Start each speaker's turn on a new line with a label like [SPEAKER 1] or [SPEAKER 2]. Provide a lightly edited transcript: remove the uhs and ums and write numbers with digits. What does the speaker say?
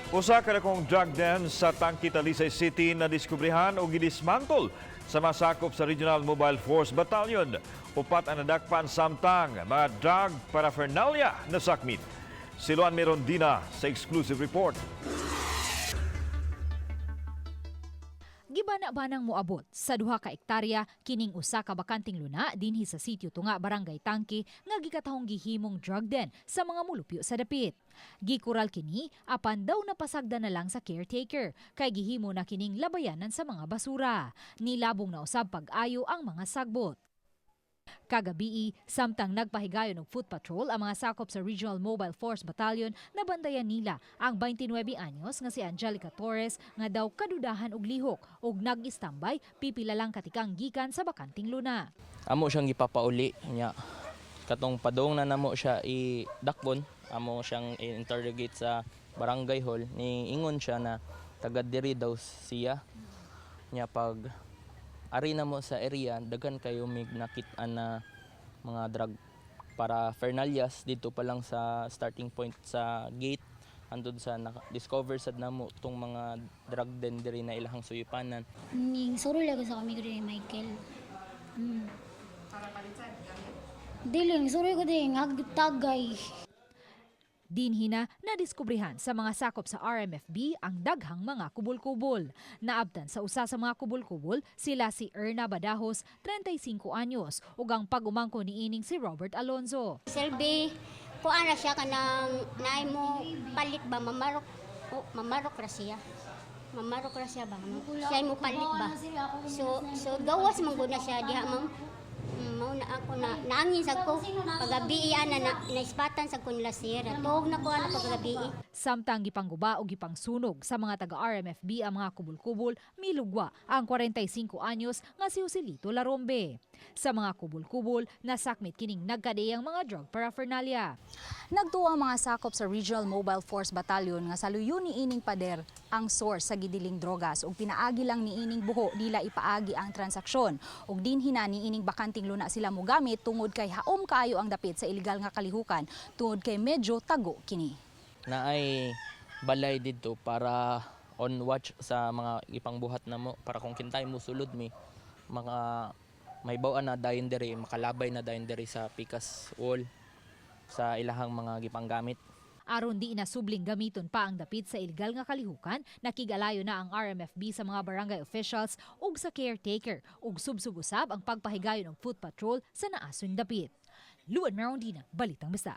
[SPEAKER 1] Usa ka dakong drug den sa Tangke, Talisay City na diskubrihan o gidismantle sa masakop sa Regional Mobile Force Battalion. Upat ang nadakpan samtang mga drug paraphernalia na sakmit. Si Luan Merondina sa exclusive report.
[SPEAKER 2] Gibana-banang moabot sa 2 ka ektarya kining usa ka bakanting luna dinhi sa sitio Tunga, Barangay Tangke, nga gikatahong gihimong drug den sa mga mulupyo sa dapit. Gikural kini apan daw napasagda na lang sa caretaker kay gihimo na kining labayanan sa mga basura. Nilabong na usab pag-ayo ang mga sagbot. Kagabii, samtang nagpahigayon og foot patrol ang mga sakop sa Regional Mobile Force Battalion, nabantayan nila ang 29 anyos nga si Angelica Torres nga daw kadudahan og lihok og nag-istambay pipila lang katikang gikan sa bakanting luna.
[SPEAKER 3] Amo siyang gipapauli nya katong padong na namo siya i dakbon, amo siyang i-interrogate sa barangay hall. Ni ingon siya na taga diri daw siya. Nya pag ari na mo sa area, daghan kayo mig nakit-an na mga drug paraphernalias dito pa lang sa starting point sa gate andun sa discover sad namo tong mga drug den diri na ilahang suyupanan.
[SPEAKER 4] Ning suro lang sa kami ni Michael. Dili, suro ko din, tagay.
[SPEAKER 2] Dinhi na nadiskubrihan sa mga sakop sa RMFB ang daghang mga kubol-kubol. Naabtan sa usa sa mga kubol-kubol sila si Erna Badajos, 35 anyos, ug ang pag-umangko niining si Robert Alonzo.
[SPEAKER 5] Selby, kuan ra siya kanang naay mo palit ba, mamarok, oh, mamarok ra siya. Mamarok ra siya ba? Siya mo palit ba? So gawas man gud na siya diha, ma'am. Mao na ako na naangin sa ko pagabi ana na naispatan sa ko nila sir. Tuog na ko ana pagabi.
[SPEAKER 2] Samtang gipangguba o gipangsunog sa mga taga-RMFB ang mga kubol-kubol, milugwa ang 45 anyos nga si Joselito Larombe. Sa mga kubol-kubol, nasakmit kining nagkadeyang mga drug paraphernalia.
[SPEAKER 6] Nagtuo ang mga sakop sa Regional Mobile Force Battalion nga sa luyo ni ining pader ang source sa gidiling drogas ug pinaagi lang ni ining buho nila ipaagi ang transaksyon ug dinhi na ni ining bakanting luna sila mogamit tungod kay haom kaayo ang dapit sa ilegal nga kalihukan tungod kay medyo tago kini.
[SPEAKER 3] Naay balay didto para on watch sa mga ipangbuhat namo para kung kintay mo sulod mi mga may bawa na dayon diri, makalabay na dayon diri sa pikas wall sa ilahang mga gipanggamit.
[SPEAKER 2] Aron di inasubling gamiton pa ang dapit sa ilegal nga kalihukan, nakigalayo na ang RMFB sa mga barangay officials ug sa caretaker ug subsub-usab ang pagpahigayon og foot patrol sa naason dapit. Luan Merondina, Balitang Basta.